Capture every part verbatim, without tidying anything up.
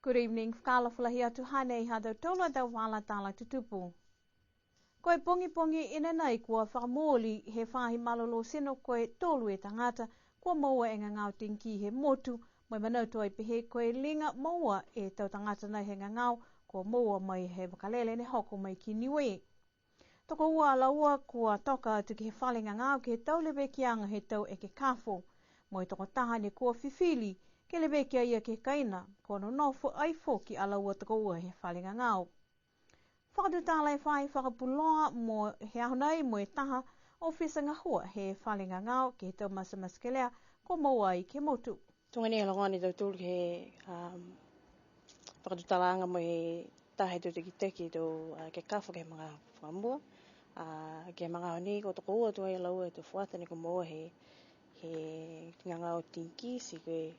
Good evening. Fakaalofa lahi atu, hanei ha tautolu a tau vala tala tutupu. Ko e pogipogi i ne nai kua fakamooli he faahi malolō tino ko e tolu e tagata kua moua e gagao dengue he motu, mo e manatu ai pehē ko e liga moua e tau tagata nai he gagao kua moua mai he vakalele ne hoko mai ki Niue. Tokoua a laua kua toka atu ke he fale gagao ke he tau levekiaga he tau ekekafo. Mo e tokotaha ne kua fifili ke leveki a ia ke he kaina, kua nonofo ai foki a laua tokoua he fale gagao. Fakatutala e faahi fakapuloa mo e he aho nei mo e taha ofisa gahua he fale gagao ke he tau matematekelea kua moua ai ke he motu. Tuga ni e logona e tautolu ke he, um, fakatutalaaga mo e taha he tau takitaki he tau, uh, ekekafo ke he magaaho fakamua. Uh, ke he magaaho nei kua tokoua tuai a laua e tau fuata ne kua moua he, he gagao dengue, ti ko e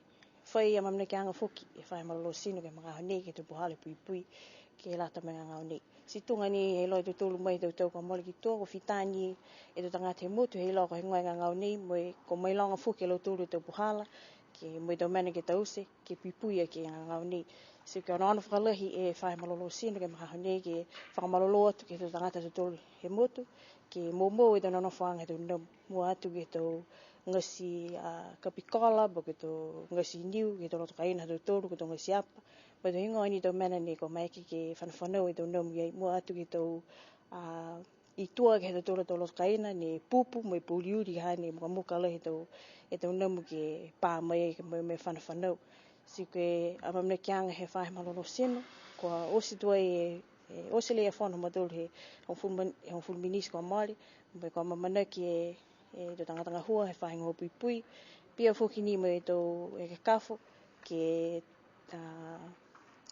fai amaamanakiaga foki e faahi malolō tino ke he magaaho nei ke he tau puhala puipui ke lata mo e gagao nei. Ti tuga ni he iloa e tautolu mai he tau tau kua mole ki tua, kua fita ni e tau tagata he motu he iloa ko e heigoa e gagao nei, mo e kua mailoga foki e lautolu e tau puhala, ke mo e tau mena ke taute, ke puipui aki e gagao nei. Ti kua onoono fakalahi e faahi malolō tino ke he magaaho nei ke fakamalolō atu ke he tau tagata ha tautolu he motu, ke moumou e tau nonofoaga he tau namu. Mua atu ke he tau gati, a, kapikola, po ke tau gati niu, ke he tau loto kaina ha tautolu, ke he tau gati apa. Mo e tau heigoa ni e tau mena ne kua maeke ke fanafanau e tau namu i ai, mua atu ke he tau, a, i tua ke he ha tautolu a tau loto kaina ne pupu mo e pouliuli ha ne mukamuka lahi e tau, e tau namu ke pā mai ai ke mo e, mo e fanafanau. Ti ko e amaamanakiaga he faahi malolō tino, kua oti tuai e, e oti laia e fono ha mautolu he hogofulu man-, he hogofulu miniti kua mole, mo e kua amaamanaki e, e tau tagata gahua he faahi gahua puipui, pihia foki ni mo e tau ekekafo, ke, a,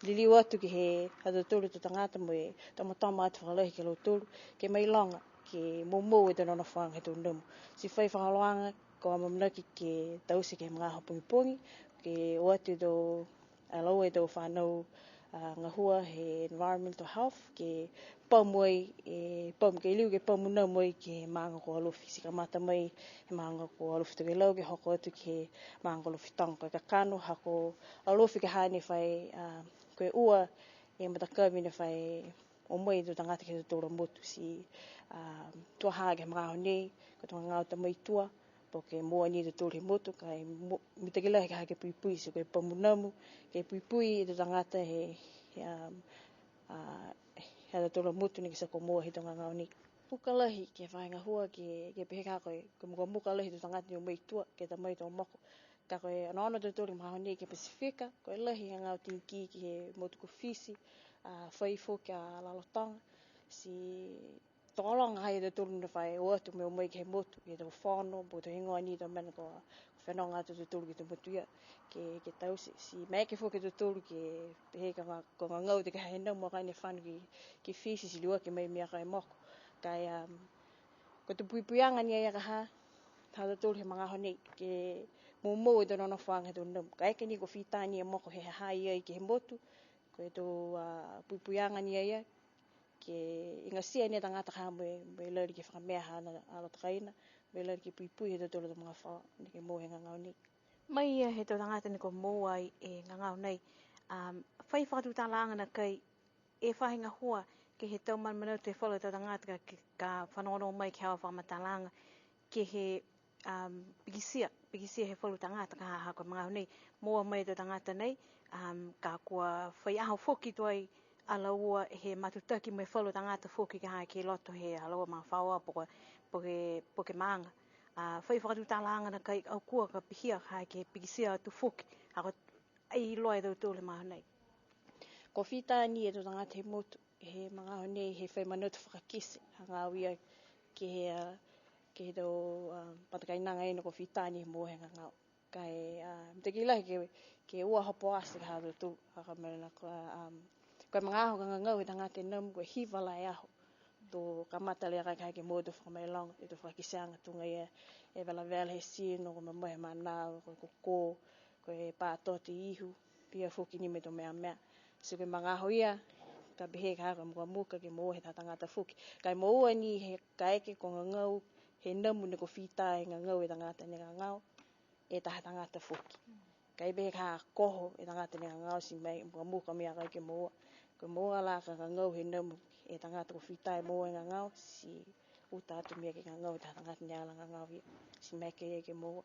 liliu atu ke he ha tautolu a tau tagata mo e tomatoma atu fakalahi ke he lautolu, ke mailoga, ke moumou e tau nonofoaga he tau namu. Ti fai fakaholoaga, kua amaamanaki ke taute ke he magaaho pogipogi, ke o atu e tau, a, laua e tau fanau, a, gahua he environmental health, ke pamu ai, e, pamu, ke liu ke pamu namu ai ke he maaga ko Alofi, ti kamata mai he maaga ko Alofi Tokelau, ke hoko atu ke he maaga ko Alofi Toga. Ko e kakano, ha ko Alofi ka ha ne fai, a, ko e ua e matakavi ne fai o mai e tau tagata ke he ha tautolu a motu, ti, a, tua ha ke he magaaho nei, ko e tau gagao ta mai tua, po ke moua ni e tautolu he motu, ka e mo-, mitaki lahi ka ha ke puipui, ti ko e pamu namu, ke puipui e tau tagata he, he, a, a, he ha tautolu a motu ne kitia kua moua he tau gagao nei. Puka lahi ke he faahi gahua ke, ke pehē ka ko e, ko e mukamuka lahi e tau tagata ne o mai tua, ke ta mai e tau moko. Ka ko e onoono ha tautolu he magaaho nei ke he Pasifika, ko e lahi e gagao dengue ke he motu ko Fisi, a, fai foki a lalotoga, ti tokologa ha ia tautolu ne fai o atu mo e o mai ke he motu, ke he tau fono, po ke tau heigoa ni e tau mena kua fenoga atu a tautolu ke he tau motu ia, ke, ke taute, ti maeke foki a tautolu ke pehē ka ga-, ko e gagao e tau ka ha ne mua ka ne fano ke, ke Fisi, ti liuaki mai mena ka e moko. Ka e, um, ko e tau puipuiaga ni a ia ka ha, ha tautolu he magaaho nei, ke moumou e tau nonofoaga he tau namu. Kaeke ni kua fita ni e moko he ha ha i ai ke he motu, ko e tau, a, puipuiaga ni a ia, ke igatia ni e tagata ka ha mo e, mo e lali ke fakamea haana a loto kaina, mo e lali ke puipui ha tautolu a tau magafaoa, ne kua moua he gagao nei. Mai ia he tau tagata ne kua moua ai e gagao nei, um, fai fakatutalaaga nakai e faahi gahua ke he tau manamanatu he falu tau tagata ka, ka fanogonogo mai ke he haau a fakamatalaaga ke he, um, pikitia, pikitia he falu tagata ka ha ko e magaaho nei, moua mai e tau tagata nei, um, ka kua fai aho foki tuai a laua he matutaki mo e falu tagata foki ka ha ke he loto he ha laua magafaoa po ke, po ke, po ke maaga. A, fai fakatutalaaga nakai, au kua ka pihia ka ha ke pikitia atu foki, ha ko e iloa e tautolu he magaaho nei. Kua fita ni e tau tagata he motu, he magaaho nei, he fai manatu fakakite, hagaao ia ke he, a, ke he tau, a, matakainaga ia ne kua fita ni he moua he gagao. Ka e, a, mitaki lahi ke, ke ua hopo ati ka ha tautolu, ha ko e mena ko e, a, um, ko e magaaho ka gagao he tagata e namu, ko e hiva la e aho. To kamata leva ka ke moua e tau fakamailoga, e tau fakakiteaga tuga ia e velavela he tino, ko e momohe manava, ko e koko, ko e pā toto ihu, pihia foki ni mo e tau meamea. Ti ko e magaaho ia, ka pehē ka ha ko e mukamuka ke moua he taha tagata foki. Ka e moua ni he kaeke ko e gagao he namu ne kua fita e gagao e tagata ne gagao, e taha tagata foki. Ka e pehē ka koho e tagata ne gagao ti mai, mukamuka mena kai ke moua. Ko e moua la ka gagao he namu e tagata ko fita e moua e gagao, ti uta atu mena ke gagao e tagata ne ala gagao ia, ti maeke ke moua.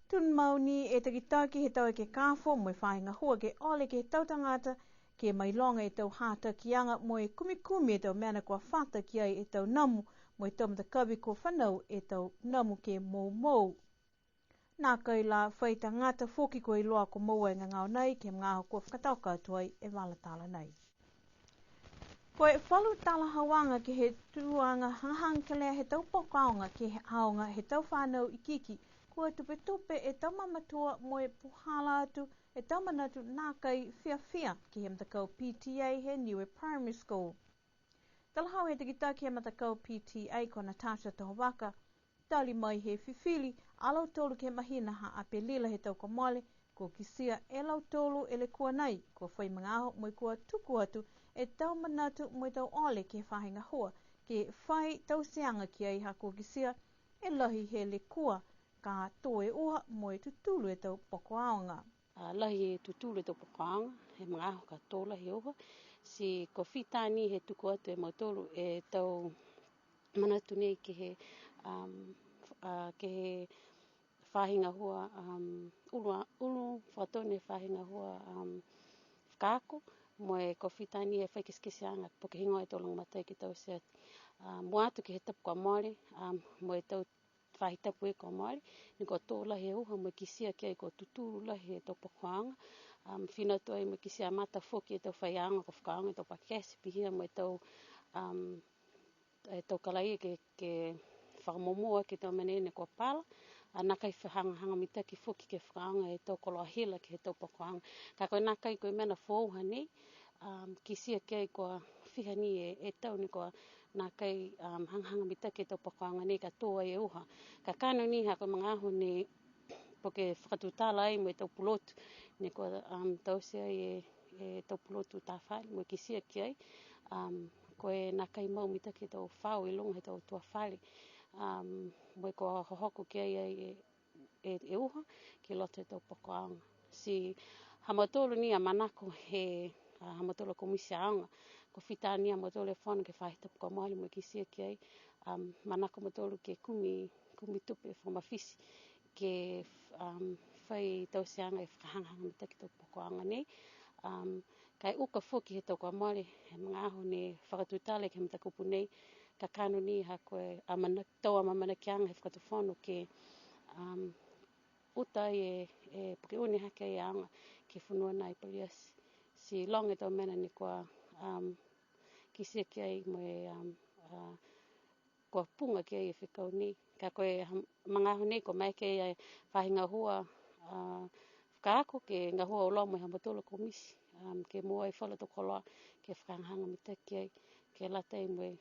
Tunu mau ni e takitaki he tau ekekafo mo e faahi gahua ke ole ke he tau tagata, ke mailoga e tau hatakiaga mo e kumikumi e tau mena kua fata ki ai e tau namu, mo e tau matakavi kua fanau e tau namu ke moumou. Nākai la fai tagata foki kua iloa kua moua e gagao nei ke he magaaho kua fakatoka atu ai e vala tala nei. Ko e falu talahauaga ke he tuaga hagahaga kelea he tau poko aoga ke he aoga he tau fanau ikiiki, kua tupetupe e tau mamatua mo e puhala atu e tau manatu nākai fiafia ke he matakau P T A he Niue Primary School. Talahau he takitaki he matakau P T A ko Natasha Tohovaka, tali mai he fifili a lautolu ke he mahina ha Apelila he tau kua mole, kua kitia e lautolu e lekua nei, kua fai magaaho mo e kua tuku atu e tau manatu mo e tau ole ke he faahi gahua, ke fai tauteaga ki ai ha kua kitia e lahi he lekua ka tō e uha mo e tutulu e tau poko aoga. A, lahi e tutulu e tau poko aoga, he magaaho ka tō lahi e uha, ti ko fita ni he tuku atu e mautolu e tau manatu nei ke he, um, a, ke he faahi gahua, um, ulu a, ulu fakatonu he faahi gahua, um, fakaako, mo e ko fita ni he fai kitekiteaga, po ke heigoa e tau lagomatai ke taute atu. A, mua atu ke he tapu kua mole, um, mo e tau faahi tapu e kua mole, ne kua tō lahi e uha mo e kitia ki ai kua tutulu lahi e tau poko aoga. Um, fina atu ai mo e kitia mata foki e tau faiaoga kua fakaaoga e tau paketi, pihia mo e tau, um, e tau kalaia ke, ke fakamomoa ke he tau mena ne kua pala, a, nākai fai hagahaga mitaki foki ke fakaaoga e tau koloa hila ke he tau poko aoga. Ka ko e nākai ko e mena foou hanei, um, kitia ki ai kua fiha ni e, e tau ne kua nākai, um, hagahaga mitaki e tau poko aoga nei ka tō ai e uha. Kakano ni ha ko e magaaho ne po ke fakatutala ai mo e tau pulotu, ne kua, um, taute ai e, e tau pulotu tā fale, mo e kitia ki ai, um, ko e nākai mau mitaki e tau fao i luga he tau tua fale, um, mo e kua hohoko ki ai, ai e, e, e uha, ke loto e tau poko aoga. Ti ha mautolu ni a manako he, a, ha mautolu a komiti aoga, kua fita ni a mautolu e fono ke he faahi tapu kua mole mo e kitia ki ai, um, manako mautolu ke kumi, kumi tupe fakamafiti, ke, um, fai tauteaga e fakahagahaga mitaki e tau poko aoga nei. Um, ka e uka foki he tau kua mole, he magaaho ne fakatutala ke he matakupu nei, kakano ni ha ko e amana-, tau amaamanakiaga he fakatufono ke, um, uta ai e, e, po ke uni hake e aoga ke he fonua nā i Paliati. Ti loga e tau mena ne kua, um, kitia ki ai mo e, um, a, kua puga ki ai e fekau nei. Ka ko e ha-, magaaho nei kua maeke e faahi gahua, a, fakaako ke gahua auloa mo e ha mautolu a komiti, um, ke moua e falu a tau koloa ke fakahagahaga mitaki ai, ke lata ai mo e,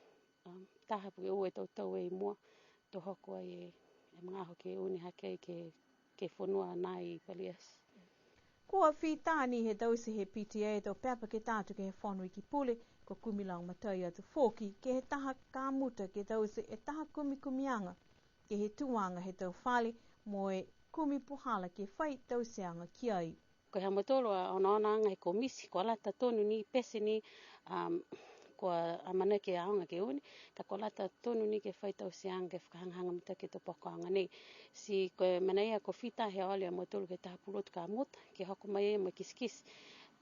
um, taha po ke ua e tau tau i mua, to hoko ai e, e magaaho ke uni hake ai ke, ke he fonua nā i Paliati. Kua fita ni he taute he P T A e tau pepa ke ta atu ke he Fono Iki Pule, kua kumi lagomatai atu foki ke he taha kamuta ke taute e taha kumikumiaga ke he tuaga he tau fale mo e kumi puhala ke fai tauteaga ki ai. Ko e ha mautolu a onoonoaga he komiti, kua lata tonu ni pete ni, um, kua amanaki e aoga ke uni, ka kua lata tonu ni ke fai tauteaga ke fakahagahaga mitaki e tau poko aoga nei. Ti ko e mena ia kua fita he ole a mautolu ke he taha pulotu kamuta, ke hoko mai ai mo e kitekite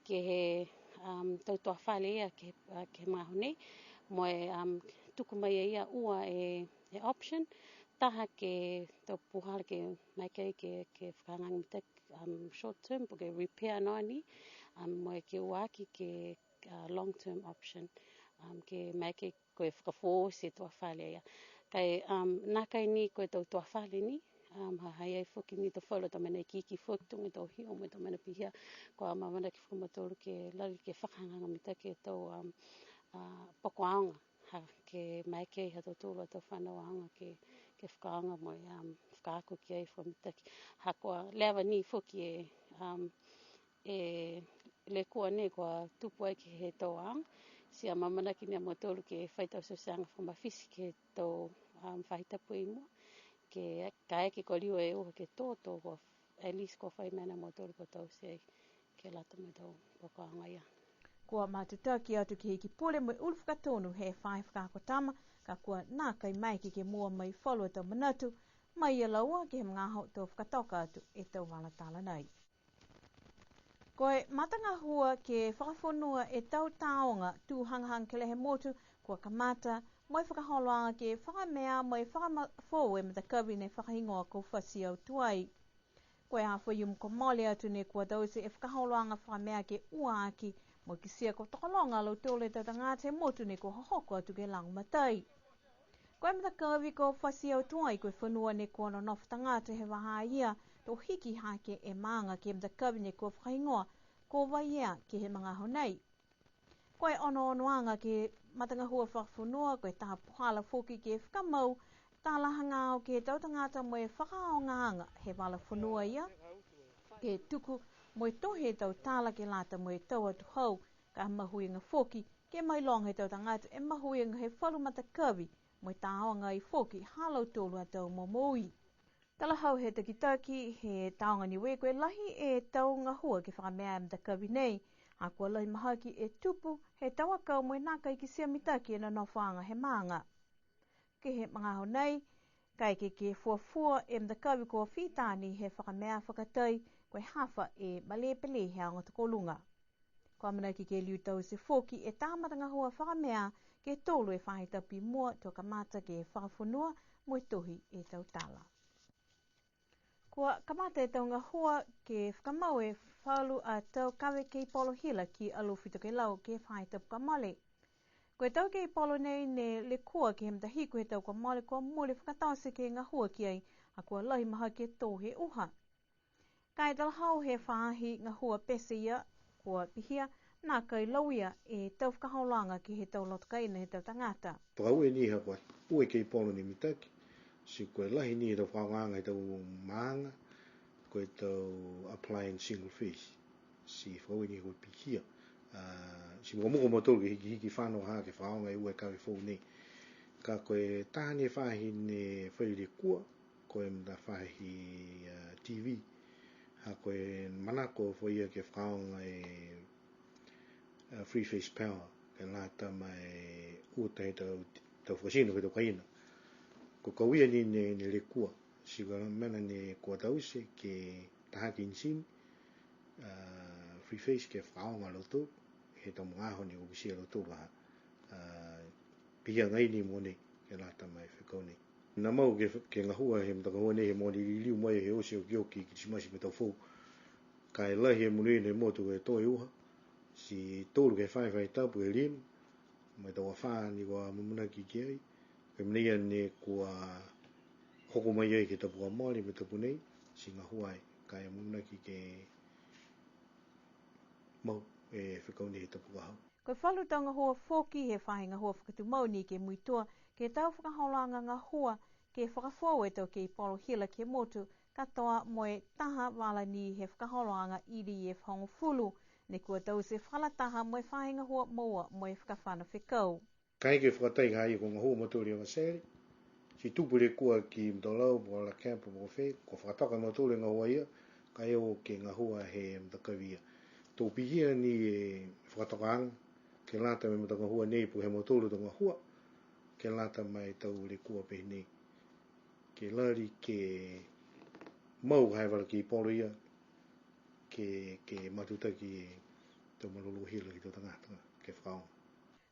ke he, um, tau tua fale ia ke, a, ke he magaaho nei, mo e, um, tuku mai ai ia ua e, e option, taha ke he tau puhala ke maeke ke, ke fakahagahaga mitaki, um, short term, po ke repair noa ni, um, mo e ke ua aki ke, uh, long term option, um, ke maeke ko e fakafoou e tua fale ia. Ka e, um, nākai ni ko e tau tua fale ni, um, ha ha i ai foki ni tau falu tau mena ikiiki foki tuga e tau hio mo e tau mena pihia, kua amaamanaki foki a mautolu ke lali ke fakahagahaga mitaki e tau, um, a, poko aoga, ha, ke maeke ha tautolu a tau fanau aoga ke, ke fakaaoga mo e, um, fakaako ki ai fakamitaki. Ha kua leva ni foki e, um, e lekua nei kua tupu ai ke he tau aoga, ti amaamanaki ni a mautolu ke fai tau tauteaga fakamafiti ke he tau, um, faahi tapu i mua, ke kaeke kua liu e uha ke tō, tō kua At least kua fai mena mo tolu kua taute ke lata mo e tau fakaaoga ia. Kua matutaki atu ke he Iki Pule mo e ulu fakatonu he faahi fakaako tama, ka kua nākai maeke ke moua mai falu a tau manatu mai ia laua ke he magaaho to fakatoka atu e tau vala tala nei. Ko e matagahua ke fakafonua e tau tāoga tū hagahaga kelea he motu, kua kamata mo e fakaholoaga ke fakamea mo e fakamafoou e matakavi ne fakahigoa ko Fasiau Tuai. Ko e aho Faiumu kua mole atu ne kua taute e fakaholoaga fakamea ke ua aki, mo e kitia kua tokologa a lautolu e tau tagata he motu ne kua hohoko atu ke lagomatai. Ko e matakavi ko Fasiau Tuai, ko e fonua ne kua nonofo tagata he vahā ia, to hiki hake e maaga ke he matakavi ne kua fakahigoa ko Vaiea ke he magaaho nei. Ko e onoonoaga ke he matagahua fakafonua, ko e taha puhala foki ke fakamau tala hagaao ke he tau tagata mo e fakaaogaaga he vala fonua ia, ke tuku mo e tohi e tau tala ke lata mo e tau atuhau, ka mahuiga foki ke mailoga he tau tagata e mahuiga he falu matakavi mo e tāoga ai foki ha lautolu a tau momoui. Talahau he takitaki he Tāoga Niue, ko e lahi e tau gahua ke fakamea e matakavi nei, ha kua lahi mahaki e tupu he tau akau mo e nākai kitia mitaki e nonofoaga he maaga. Ke he magaaho nei, kaeke ke fuafua e matakavi ko Fitani he fakamea fakatai, ko e hafa e malē pele he aoga tokoluga. Kua amanaki ke liu taute foki e taha matagahua fakamea ke tolu e faahi tapu i mua, to kamata ke fakafonua mo e tohi e tau tala. Kua kamata e tau gahua ke fakamau e falu a tau kave keipolo hila ki Alofi Tokelau ke he faahi tapu kua mole. Ko e tau keipolo nei ne lekua ke he matahiku he tau kua mole, kua mole fakatote ke gahua ki ai, ha kua lahi mahaki e tō he uha. Ka e talahau he faahi gahua pete ia, kua pihia, nākai lauia e tau fakaholoaga ke he tau loto kaina he tau tagata. Fakaaue ni ha kua ua e keipolo ne mitaki, ti ko e lahi ni e tau fakaaogaaga he tau maaga, ko e tau apply and single phase. Ti fakaaue ni ha kua pihia. A, ti mukamuka a mautolu ke hikihiki fano ha ke fakaaoga e ua e kave foou nei. Ka ko e taha ni e faahi ne fai lekua, ko e mata faahi, a, T V. Ha ko e manako foki ia ke fakaaoga e, a, three phase power, ke lata mo e uta he tau, tau fakatino ke he tau kaina. Ko e kau ia ni ne, ne lekua, ti ko e mena ne kua taute ke taha ke inisini, a, three phase ke fakaaoga a lautolu, he tau magaaho ne kua kitia e lautolu a, a, pihia agaia ni mogonei, ke lata mo e fekau nei. Ne mau ke, ke gahua he matagahua nei he mogonei liliu mai he oti e okioki Kilisimasi mo e Tau Foou. Ka e lahi e monuina he motu e tō e uha, ti tolu ke he fā e faahi tapu ke lima, mo e tau afā ni kua amanaki ki ai. Ko e mena ia ne kua hoko mai ai ke he tapu kua mole mo e tapu nei, ti gahua ai, ka e amanaki ke mau e fekau nei he tapu ka hau. Ko e falu tau gahua foki he faahi gahua fakatumau ni ke muitua, ke he tau fakaholoaga gahua, ke fakafoou e tau keipolo hila ke he motu, katoa mo e taha vala ni he fakaholoaga E D F hogofulu, ne kua taute fakalataha mo e faahi gahua moua mo e fakafano fekau. Kaeke fakatai ha ia kua gahua a mautolu i Avatele, ti tupu e lekua ki Mutalau, po Lakepa, po fē, kua fakatoka e mautolu e gahua ia, ka e o ke gahua he matakavi ia. To pihia ni e fakatokaaga, ke lata mo e matagahua nei, po ke he mautolu a tau gahua, ke lata mo e tau lekua pehē nei. Ke lali ke mau ha e vala keipolo ia, ke, ke matutaki e tau malolō hila ke he tau tagata, ke fakaaoga.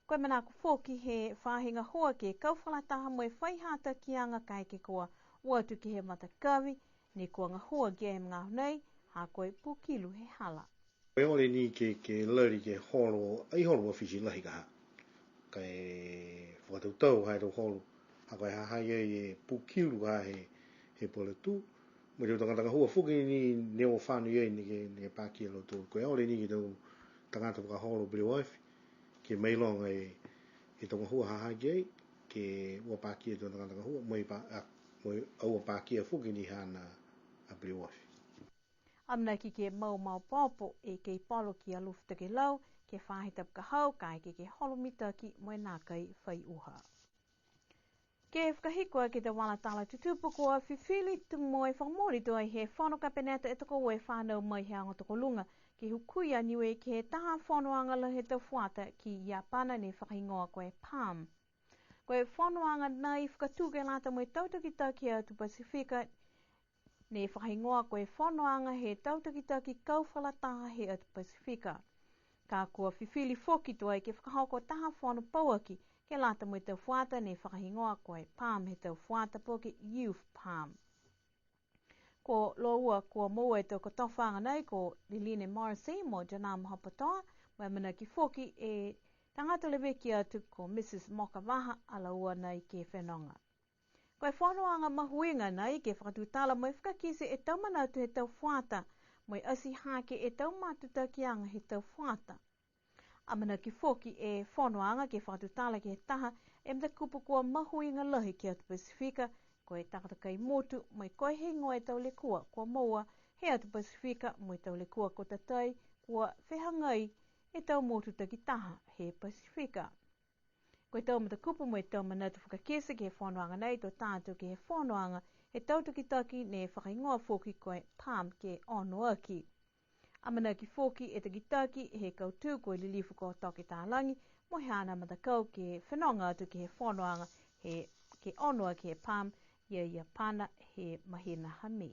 Ko e manako foki he faahi gahua ke kau fakalataha mo e fai hatakiaga kaeke kua o atu ke he matakavi, ne kua gahua ki ai he magaaho nei, ha ko e pukilu he hala. Ko e ole ni ke, ke lali ke holo, ai holo ua fiti lahi ka ha. Ka e fakatautau ha e tau holo, ha ko e ha ha i ai e pukilu ka ha he, he puhala tū. Mo e tau tagata gahua foki ni ne o fano i ai ne ke, ne ke pakia e lautolu. Ko e ole ni ke he tau tagata fakaholo peleoafi, ke mailoga e, e tau gahua ha ha ki ai, ke ua pakia e tau tagata gahua, mo e pa-, a, mo e aua pakia foki ni haana a peleoafi. Amanaki ke mau maopoopo e keipolo ki Alofi Tokelau, ke he faahi tapu ka hau, kaeke ke holo mitaki mo e nākai fai uha. Ke fakahiku aki e tau vala tala tutupu, kua fifili tuai mo e fakamooli tuai he fono kapeneta e tokoua e fanau mai he aoga tokoluga ke hukui a Niue ke he taha fonoaga lahi he tau fuata ki Iapana ne fakahigoa ko e PALM. Ko e fonoaga nai fakatū ke lata mo e tau takitaki he atu Pasifika ne fakahigoa ko e fonoaga he tau takitaki kau fakalataha he atu Pasifika. Ka kua fifili foki tuai ke fakahoko taha fono pauaki ke lata mo e tau fuata ne fakahigoa ko e PALM he tau fuata po ke Youth PALM. Ko laua kua moua e tau kotofaaga nei ko Liline Morrissey mo Janam Hopatoa, mo e amanaki foki e tagata leveki atu ko Mrs Moka Vaha a laua nei ke fenoga. Ko e fonoaga mahuiga nei ke fakatutala mo e fakakite e tau manatu he tau fuata, mo e ati hake e tau matutakiaga he tau fuata. Amanaki foki e fonoaga ke fakatutala ke he taha e matakupu kua mahuiga lahi ke he atu Pasifika, ko e takatakai motu, mo e ko e heigoa e tau lekua kua moua he atu Pasifika, mo e tau lekua kua tatai, kua fehagai e tau motu takitaha he Pasifika. Ko e tau matakupu mo e tau manatu fakakite ke he fonoaga nei to tatou ke he fonoaga he tau takitaki ne fakahigoa foki ko e PALM ke ono aki. Amanaki foki e takitaki he kautū ko e Lilifu ko Toke Talagi mo e haana matakau ke fenoga atu ke he fonoaga he ke ono aki he PALM ia Iapana he mahina ha Me.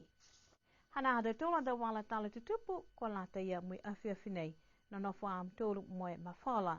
Hanā ha tautolu a tau vala tala tutupu kua lata ia mo e afiafi nei. Nonofo ā mutolu mo e mafola.